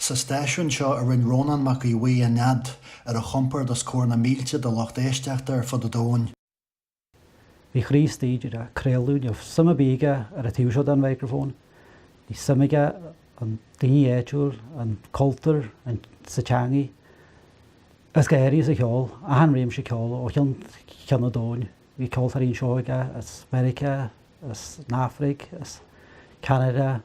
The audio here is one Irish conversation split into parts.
Sa stáisiún seo a rinne Rónán Mac Aodha Bhuí a nead, ar a chompord os comhair na mílte de lucht éisteachta ar fud an domhain. Bhí a chroí istigh, díreach craoladh, ní raibh suim ar bith aige ar an taobh seo den mhicreafón, bhí suim aige an daoine áitiúil, an cultúr, an sa teangaidh, agus go háirithe sa cheol, achan réimse ceoil ó cheann ceann an domhain. Bhí ceoltóirí anseo aige as Meiriceá, as an Afraic, as Ceanada,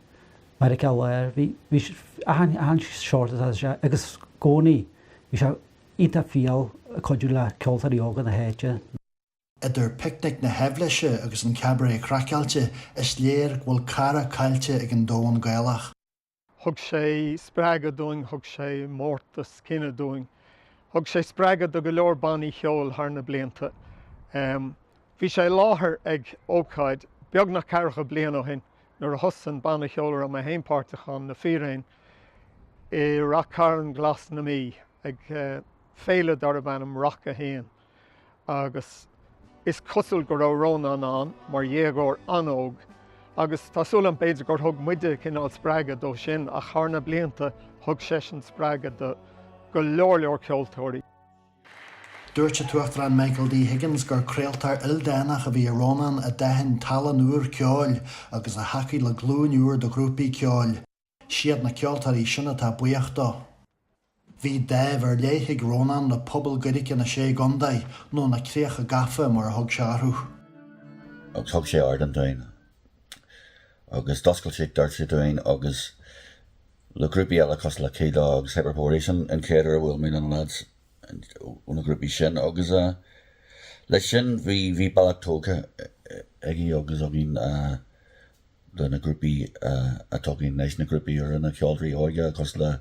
Meiriceá Láir, bhí, bhí achan, achan seort atá sé agus i gcónaí bhí sé iontach fial ag cuidiú le ceoltóirí óga na háite. Idir Picnic na hAibhléise agus an Cabaret Craiceáilte, is léir go bhfuil cara caillte ag an domhan Gaelach. Thug sé spreagadh dúinn, thug sé mórtas cine dúinn. Thug sé spreagadh do go leor bannaí cheoil thar na blianta. Bhí sé i láthair ag ócáid beagnach ceathracha bliain ó shin nuair a thosaigh an banna cheoil a raibh mé féin páirteach ann, Na Fíréin, i Rath Cairn Glas na Mí ag féile darb ainm Rock 1. agus is cosúil go raibh Rónán ann mar dhéagóir an-óg agus tá súil agam b'fhéidir gur thug muide cineál spreagadh dó sin ach thar na blianta thug seisean spreagadh do go leor leor ceoltóirí. Dúirt an tUachtarán Michael D. Higgins gur craoltóir ildánach a bhí i Rónán a d'aithin tallann úr ceoil agus a thacaigh le glúin úr de ghrúpaí ceoil. Siad na ceoltóirí sin atá buíoch dó. Bhí dáimh ar leith ag Rónán le pobal Gaeilge na Sé gContae, nó na Críocha Gafa mar a thug sé orthu. Agus thug sé ardán dúinn agus d'oscail sé doirse dúinn agus le grúpaí eile cosúil le Kíla agus Hyperborea sin an chéad uair a bhuail mé le na lads ó na grúpaí sin agus leis sin bhí bhí bealach tógtha aige agus againn le na grúpaí atá againn anois, na grúpaí úra, na ceoltóirí óga cosúil le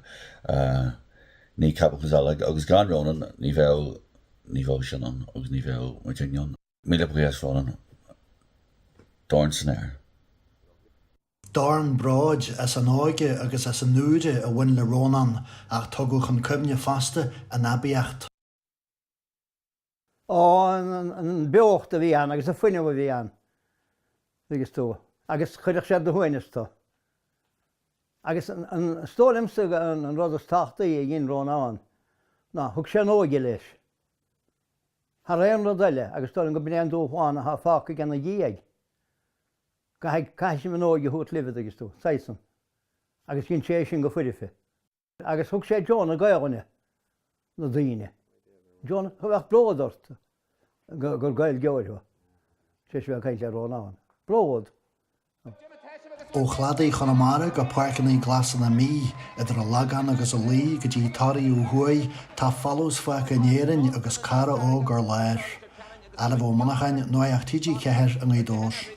Kneecap agus eile agus gan Ronan ní bheadh, ní bheadh sin ann agus ní bheadh muidinne ann. Míle buíochas Ronan. Dorn san aer. Dorn bróid as an óige agus as an úire a bhain le Rónán ach tugadh chun cuimhne fosta an aibíocht. Ó, an beocht a bhí ann agus an fuinneamh a bhí ann, thuigeas tú, agus chuirfeadh sé ar do shuaimhneas tú. Agus is dóigh liomsa an rud is tábhachtaí a dhein Rónán ná thug sé an óige leis. Thar aon rud eile, agus is dóigh liom go b'in é an dúshlán atá fágtha aige ina dhiaidh. Caithfidh, caithfidh sibh an óige a thabhairt libh, a dtuigeas tú, saghas san. Agus dhein sé é sin go foirfe. Agus thug sé deora na Gaelainne na daoine. Deora, bheadh bród ort gur Gaeilgeoir thú, tar éis a bheith ag caint le Rónán. Bród. Ó chladaí Chonamara go páirceanna glasa na Mí, idir an Lagán agus an Laoi go dtí Toraigh ó thuaidh, tá folús fágtha in Éirinn agus cara óg ar lár. Ádhamh Ó Monacháin, Nuacht TG4 i nGaoth Dobhair.